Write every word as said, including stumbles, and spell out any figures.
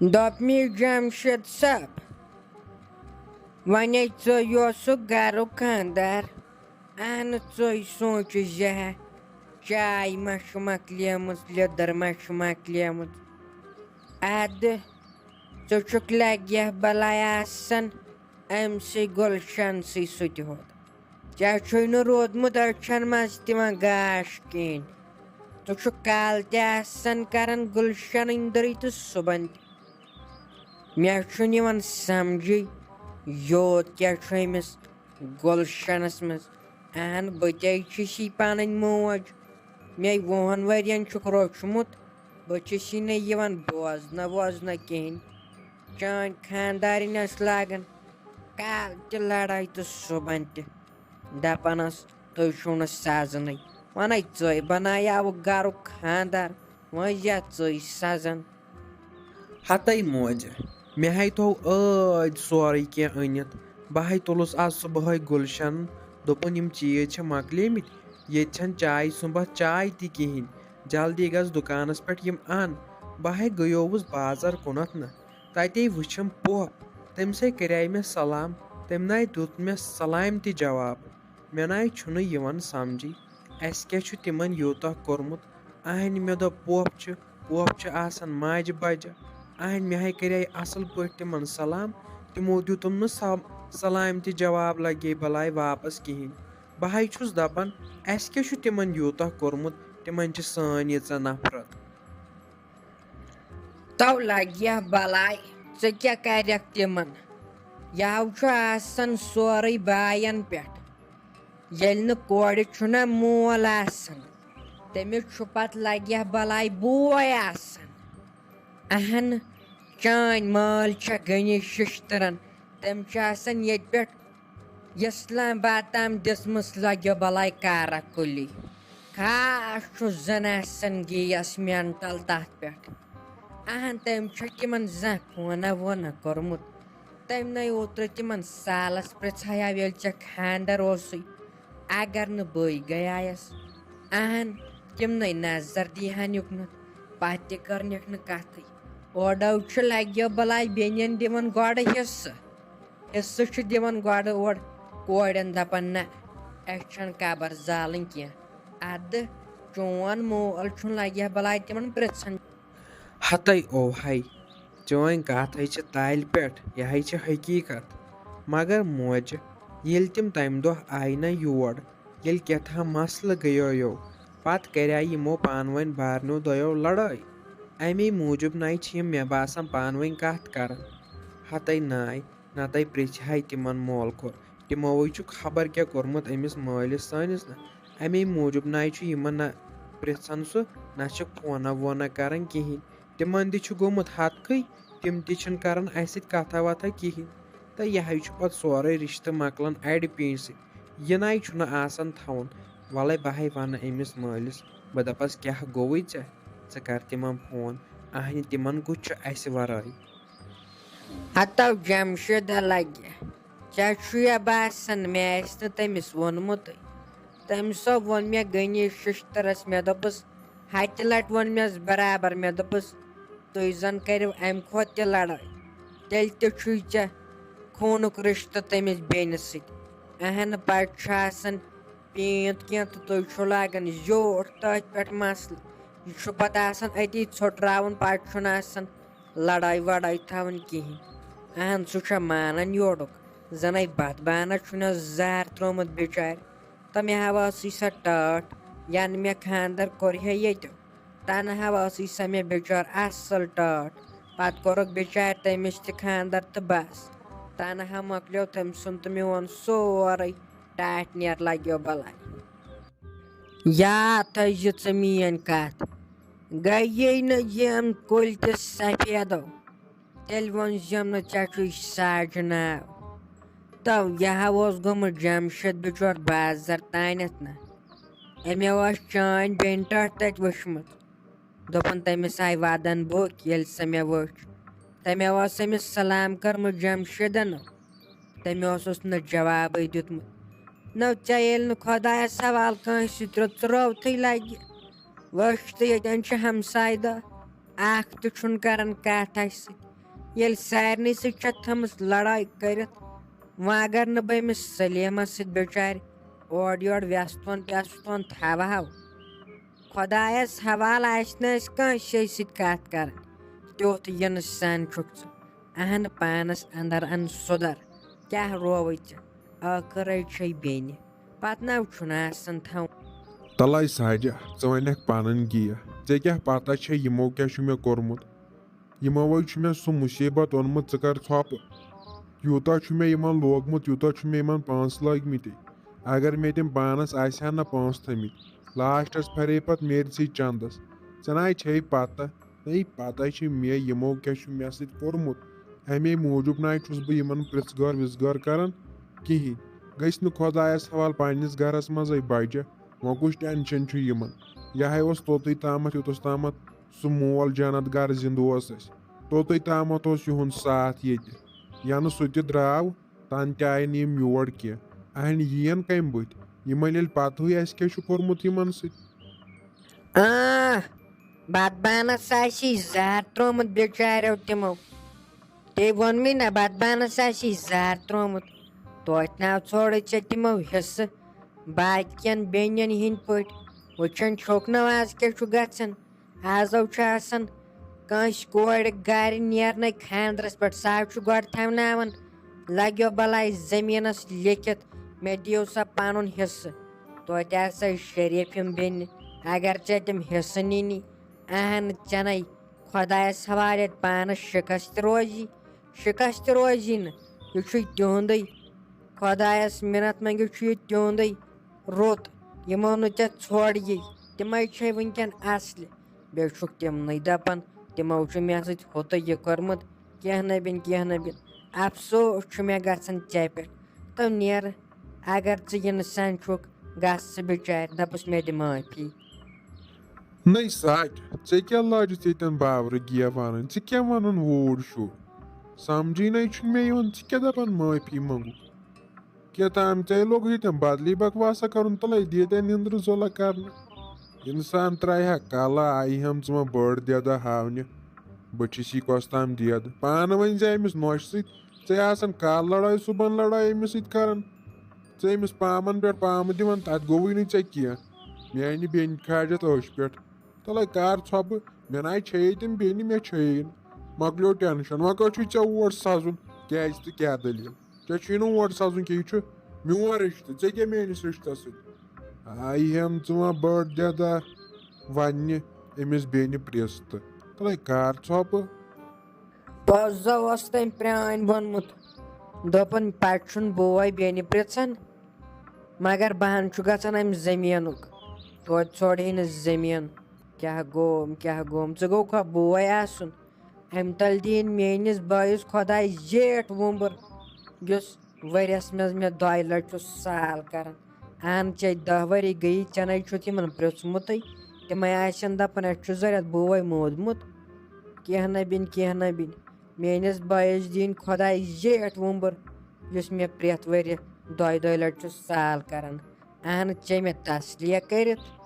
دوٚپمَے، جمشید صٲب، وۄنۍ ژوٚیہِ اوسُکھ گرُک خانٛدار۔ اہنہٕ، ژوٚے سونٛچہِ زِ ہا، چاے ما چھِ مۄکلیمٕژ، لیٚدٕر ما چھِ مۄکلیمٕژ۔ ادٕ، ژٕ چھُکھ لگیا بلاے آسان أمۍ سٕے گُلشن سٕے سۭتۍ ہوت۔ ژےٚ چھُے نہٕ روٗدمُت أچھن منٛز تہِ وۄنۍ گاش کِہیٖنۍ۔ ژٕ چھُکھ کالہٕ تہِ آسان کران گُلشن أنٛدرٕے تہٕ صُبحن تہِ۔ مےٚ چھُنہٕ یِوان سمجھٕے، یوٗت کیٛاہ چھُ أمِس گُلشنس منٛز۔ اہن، بہٕ تے چھُس یی پنٕنۍ موج۔ مےٚ وُہن ؤرین چھُکھ روچھمُت، بہٕ چھُس یی نہٕ یِوان بوزنہٕ ووزنہٕ کِہیٖنۍ۔ چٲنۍ خانٛدارِنۍ ٲس لاگان کالہٕ تہِ لڑٲے تہٕ صُبحن تہِ۔ دپان ٲس، "تُہۍ چھِو نہٕ سزنٕے، ونے ژٕے بناوُکھ گرُک خانٛدار، وۄنۍ یا ژٕے سزن۔" ہتے موجہِ، مےٚ ہے تھوو ٲدۍ سورُے کینٛہہ أنِتھ۔ بہٕ ہے تُلُس آز صُبحٲے گُلشن، دوٚپُن، "یِم چیٖز چھِ مۄکلیمٕتۍ، ییٚتہِ چھَنہٕ چایہِ سُمبَتھ چاے تہِ کِہیٖنۍ۔ جلدی گژھ دُکانَس پٮ۪ٹھ یِم اَن۔" بہٕ ہے گٔیووُس بازر کُنَتھ نہ، تَتے وٕچھِم پۄپھ۔ تٔمِسے کَرے مےٚ سلام، تٔمۍ نَے دیُت مےٚ سلامہِ تہِ جواب۔ مےٚ نَے چھُنہٕ یِوان سمجھٕے، اَسہِ کیٛاہ چھُ تِمَن یوٗتاہ کوٚرمُت۔ اہنہِ مےٚ دوٚپ، پۄپھ چھِ، پۄپھ چھِ آسان ماجہِ بجہِ۔ اہنہِ مےٚ ہے کَرے اَصٕل پٲٹھۍ تِمَن سلام، تِمو دیُتُم نہٕ سم-، سلامہِ تہِ جواب لگے بلاے واپس کِہیٖنۍ۔ بہٕ ہے چھُس دَپان، اَسہِ کیٛاہ چھُ تِمَن یوٗتاہ کوٚرمُت، تِمَن چھِ سٲنۍ ییٖژاہ نفرت۔ تو لگیا بلاے، ژٕ کیٛاہ کَرَکھ تِمَن؟ یَہو چھُ آسان سورُے باین پٮ۪ٹھ۔ ییٚلہِ نہٕ کورِ چھُنہ مول آسان، تٔمِس چھُ پتہٕ لگہِ ہا بلاے بوے آسان۔ اہن، چٲنۍ مٲلۍ چھےٚ غنی ششتٕرن، تٔمۍ چھِ آسان ییٚتہِ پٮ۪ٹھ اسلام آباد تام دِژمٕژ لگہِ بلاے کارا کُلی۔ خاص چھُ زن آسان گیس مینٹل تتھ پٮ۪ٹھ۔ اہن، تٔمۍ چھُ تِمن زانٛہہ فونہ وونہ کوٚرمُت۔ تٔمۍ نے اوترٕ تِمن سالس پرژھایاو، ییٚلہِ ژےٚ خانٛدر اوسُے، اگر نہٕ بٕے گٔیایس۔ اہن، تِم نے نظر دیہن یُکنتھ، پتہٕ تہِ کٔرنکھ نہٕ کتھٕے۔ اورو چھُ لگیو بلاے بیٚنٮ۪ن دِوان گۄڈٕ حصہٕ۔ حصہٕ چھُ دِوان گۄڈٕ اورٕ کورٮ۪ن، دپان، نہ، اسہِ چھنہٕ قبر زالٕنۍ کینٛہہ۔ ادٕ چون مول چھُنہٕ لگیا بلاے تِمن پرژھان۔ ہتے او ہے، چٲنۍ کتھ ہے چھِ تالہِ پٮ۪ٹھ، یہِ ہے چھِ حقیٖقت۔ مگر موجہِ، ییٚلہِ تِم تمہِ دۄہ آیہِ نہ یور، ییٚلہِ کیٛاہ تام مسلہٕ گٔیو، پتہٕ کریٛاے یِمو پانہٕ ؤنۍ بارنیو دۄیو لڑٲے۔ امی موٗجوٗب نَے چھِ یِم، مےٚ باسان، پانہٕ ؤنۍ کتھ کران۔ ہتے ناے، نتہٕ پرژھِ ہاے تِمن مول کوٚر، تِموے چھُ خبر کیٛاہ کوٚرمُت أمِس مٲلِس سٲنِس نہ۔ امی موٗجوٗب نَے چھُ یِمن نہ پرژھان سُہ، نہ چھِ فونہ وونہ کران کِہیٖنۍ۔ تِمن تہِ چھُ گوٚمُت ہتکھٕے، تِم تہِ چھِنہٕ کران اَسہِ سۭتۍ کتھا وتھا کِہیٖنۍ۔ تہٕ یہِ ہے چھُ پتہٕ سورُے رشتہٕ مۄکلان اَڑِ پیٖنٛژِ سۭتۍ۔ یہِ نَے چھُنہٕ آسان تھاوُن۔ وَلَے بہٕ ہے وَنہٕ أمِس مٲلِس، بہٕ دَپَس، "کیٛاہ گوٚوُے ژےٚ؟ ژٕ کر تِمَن فون، اَہنہِ تِمَن کُس چھُ اَسہِ وَرٲے؟" ہتو جمشیدہ لگہِ، ژےٚ چھُیا باسان مےٚ آسہِ نہٕ تٔمِس ووٚنمُتٕے؟ تٔمۍ سا ووٚن مےٚ غنی ششتٕرس، مےٚ دوٚپُس، ہتہِ لٹہِ ووٚن مےٚ برابر، مےٚ دوٚپُس، تُہۍ زن کٔرِو امہِ کھۄتہٕ تہِ لڑٲے، تیٚلہِ تہِ چھُے ژےٚ خوٗنُک رِشتہٕ تٔمِس بیٚنہِ سۭتۍ۔ اہن، پتہٕ چھُ آسان پیٖنت کینٛہہ تہٕ تُہۍ چھِو لاگان زیوٗٹھ تٔتھۍ پٮ۪ٹھ مسلہٕ۔ یہِ چھُ پتہٕ آسان أتی ژھۄٹراوُن، پتہٕ چھُنہٕ آسان لڑٲے وڑٲے تھاوٕنۍ کِہیٖنۍ۔ اہن، سُہ چھا مانان یورُک؟ زنے بتھ بانس چھُنہ زہر ترٛوومُت بِچارِ۔ تہٕ مےٚ ہا ٲسٕے سۄ ٹٲٹھ، یَنہٕ مےٚ خانٛدر کوٚر ہے ییٚتہِ۔ تنہا ٲسٕے سۄ مےٚ بِچٲر اصل ٹٲٹھ۔ پتہٕ کوٚرُکھ بِچارِ تٔمِس تہِ خانٛدر تہٕ بس۔ تنہا مۄکلیو تٔمۍ سُنٛد تہٕ میون سورُے۔ ٹاٹھۍ نیر لگیو بلاے۔ یاد تھٲیزِ ژٕ میٲنۍ کتھ۔ گٔیے نہٕ یِم کُلۍ تہِ سفیدو، تیٚلہِ ووٚن زِم نہٕ ژےٚ چھُے ساجہِ ناو۔ تو یہِ ہا اوس گوٚمُت جمشید بِچور بازر تانٮ۪تھ نہ۔ أمۍ ٲس چٲنۍ بیٚنہِ ٹٲٹھ تَتہِ وٕچھمٕژ۔ دوٚپُن، تٔمِس آیہِ وَدَن بُکھ، ییٚلہِ سۄ مےٚ وٕچھ۔ تٔمۍ ٲس أمِس سلام کٔرمٕژ جمشیدن۔ تٔمۍ اوسُس نہٕ جوابٕے دیُتمُت۔ نو ژےٚ ییٚلہِ نہٕ خۄدایَس سوال کٲنٛسہِ سۭتۍ ترٛوو، ژٕ رووتھٕے لگہِ۔ وٕچھ تہٕ ییٚتٮ۪ن چھِ ہمساے دہ، اکھ تہِ چھُنہٕ کران کتھ اَسہِ سۭتۍ۔ ییٚلہِ سارنٕے سۭتۍ چھےٚ تھٲمٕژ لڑٲے کٔرِتھ، وۄنۍ اگر نہٕ بہٕ أمِس سلیمس سۭتۍ بِچارِ اورٕ یورٕ وٮ۪ستون پٮ۪ستون تھاوہو، خۄدایس حوالہٕ آسہِ نہٕ اَسہِ کٲنٛسے سۭتۍ کتھ کرٕنۍ۔ تیُتھ اِنسان چھُکھ ژٕ۔ اہن پانس اندر ان سُدر۔ کیٛاہ رووُے ژےٚ؟ ٲخٕرے چھے بیٚنہِ۔ پتہٕ ناو چھُنہٕ آسان تھاوُن۔ تلے ساجہ، ژٕ ونکھ پنٕنۍ گیہ۔ ژےٚ کیٛاہ پتہ چھے یِمو کیٛاہ چھُ مےٚ کوٚرمُت؟ یِمو وَے چھُ مےٚ سُہ مُصیٖبت اوٚنمُت، ژٕ کر ژھۄپہٕ۔ یوٗتاہ چھُ مےٚ یِمن لوگمُت، یوٗتاہ چھُ مےٚ یِمن پانٛسہٕ لٲگمٕتۍ۔ اگر مےٚ تِم پانس آسہِ ہا نہ پانٛسہٕ تھٲمٕتۍ، لاسٹس پھرے پتہٕ میرسٕے چندس۔ ژےٚ ناے چھے پتہ۔ نہ، پتہ چھِ مےٚ یِمو کیٛاہ چھُ مےٚ سۭتۍ کوٚرمُت۔ اَمے موٗجوٗب ناے چھُس بہٕ یِمن پرٛژھ گٲر وِژھ گٲر کران کِہیٖنۍ۔ گٔژھۍ نہٕ خۄدایس حوالہٕ پننِس گرس منٛزے بجہِ۔ وۄنۍ کُس ٹینشن چھُ یِمن؟ یہِ ہاے اوس توٚتُے تامتھ، یوٚتَس تامتھ سُہ مول جنت گار زِندٕ اوس اَسہِ، توٚتُے تامتھ اوس یِہُنٛد ساتھ ییٚتہِ۔ ینہٕ سُہ تہِ درٛاو، تَنہٕ تہِ آیہِ نہٕ یِم یور کینٛہہ۔ اہنہِ یِین کَمہِ بٕتھِ؟ یِمن ییٚلہِ پتہٕے اَسہِ کیٛاہ چھُ کوٚرمُت یِمن سۭتۍ۔ آ، بدبانس آسی زہر تروومُت بِچاریو تِمو۔ تٔمۍ ووٚن مےٚ نہ، بدبانس آسی زہر تروومُت۔ توتہِ ناو ژھوڑے ژےٚ تِمو حصہٕ باقین بیٚنٮ۪ن ہٕنٛدۍ پٲٹھۍ۔ وٕچھان چھوکھ نہ آز کیٛاہ چھُ گژھان؟ آزو چھُ آسان کٲنٛسہِ کورِ گرِ نیرنَے خاندرس پٮ۪ٹھ، سُہ حظ چھُ گۄڈٕ تھاوناوان لگیو بلاے زٔمیٖنس لیکھِتھ، مےٚ دِیِو سا پنُن حصہٕ۔ توتہِ ہسا شریف یِم بیٚنہِ، اگر ژےٚ تِم حصہٕ نِنی، اہن ژےٚ نے خۄدایس حوالہٕ ییٚتہِ پانس شکست روزی، شکست روزی نہٕ، یہِ چھُے تِہُنٛدُے۔ خۄدایس مِنت منٛگِو، چھُ یہِ تِہُنٛدُے رُت، یِمو نہٕ ژےٚ ژھوڑ یی، تِمے چھے وٕنکٮ۪ن اصلہِ۔ بیٚیہِ چھُکھ تِمنٕے دَپان، تِمو چھُ مےٚ سۭتۍ ہُتہٕ یہِ کوٚرمُت، کینٛہہ نہ بِن، کینٛہہ نہ بِن۔ افسوس چھُ مےٚ گژھان ژےٚ پٮ۪ٹھ۔ تو نیر، اگر ژٕ اِنسان چھُکھ، گژھ ژٕ بِچارِ، دَپُس مےٚ دِ معٲفی۔ نٔے ساٹھ، ژےٚ کیٛاہ لٲجِتھ ییٚتٮ۪ن باورٕ گیہ وَنٕنۍ؟ ژٕ کیٛاہ وَنُن ووٗر چھُ؟ سمجھی نَے چھُنہٕ مےٚ یِوان، ژٕ کیٛاہ دَپان معٲفی منٛگُکھ؟ کیٛاہ تام ژےٚ لوٚگ ییٚتٮ۪ن بدلی بکواسا کرُن، تلے دِیے ژےٚ نِندرٕ زولا کرنہٕ۔ انسان ترایہِ ہا کلہٕ، آیہِ ہم ژٕ وۄنۍ بٔڑ دٮ۪دہ ہاونہِ۔ بہٕ چھُس یہِ کۄس تام دٮ۪د؟ پانہٕ ؤنۍ زِ أمِس نۄشہِ سۭتۍ، ژےٚ آسان کالہٕ لڑٲے صُبحن لڑٲے أمِس سۭتۍ کران۔ ژےٚ أمِس پامن پٮ۪ٹھ پامہٕ دِوان، تتہِ گوٚوُے نہٕ ژےٚ کینٛہہ۔ میانہِ بیٚنہِ کھاجتھ ٲشہِ پٮ۪ٹھ۔ تلے کر ژھۄپہٕ، مےٚ ناے چھیے تِم بیٚنہِ، مےٚ چھیے نہٕ۔ مۄکلیو ٹینشن، وۄنۍ کتھ چھُے ژےٚ اور سزُن؟ کیازِ تہٕ کیٛاہ دٔلیٖل؟ ژےٚ چھُے نہٕ اور سَزُن کینٛہہ، یہِ چھُ میون رِشتہٕ، ژےٚ کیٛاہ میٲنِس رِشتَس سۭتۍ؟ آیہِ ہٮ۪م ژٕ وۄنۍ بٔڑ دٮ۪دا وَننہِ أمِس بیٚنہِ پرٛژھ تہٕ۔ تَلَے کار ژھۄپہٕ۔ پوٚز زا اوس تٔمۍ پرٛٲنۍ ووٚنمُت، دوٚپُن، پَتہٕ چھُنہٕ بوے بیٚنہِ پرٛژھان، مگر بہٕ ہَن چھُ گژھان اَمہِ زٔمیٖنُک، توتہِ ژھوڑ ہے نہٕ زٔمیٖن۔ کیٛاہ گوٚو، کیٛاہ گوٚو؟ ژٕ گوٚو کھا بوے آسُن؟ اَمہِ تَل دِیِن میٲنِس بٲیِس خۄداے زیٹھ وُمبُر، یُس ؤریَس منٛز مےٚ دۄیہِ لَٹہِ چھُ سال کران۔ اَہن، ژےٚ دَہ ؤری گٔیی، ژےٚ نَے چھُتھ یِمن پرٛژھمُتٕے۔ تِمَے آسن دَپان، اَسہِ چھُ ضوٚرَتھ بوے موٗدمُت۔ کینٛہہ نہ بِن، کینٛہہ نہ بِن۔ میٲنِس بٲیِس دِیِن خۄداے زیٹھ وُمبُر، یُس مےٚ پرٛٮ۪تھ ؤریہِ دۄیہِ دۄیہِ لَٹہِ چھُ سال کران۔ اَہن، ژےٚ مےٚ تسلیہ کٔرِتھ۔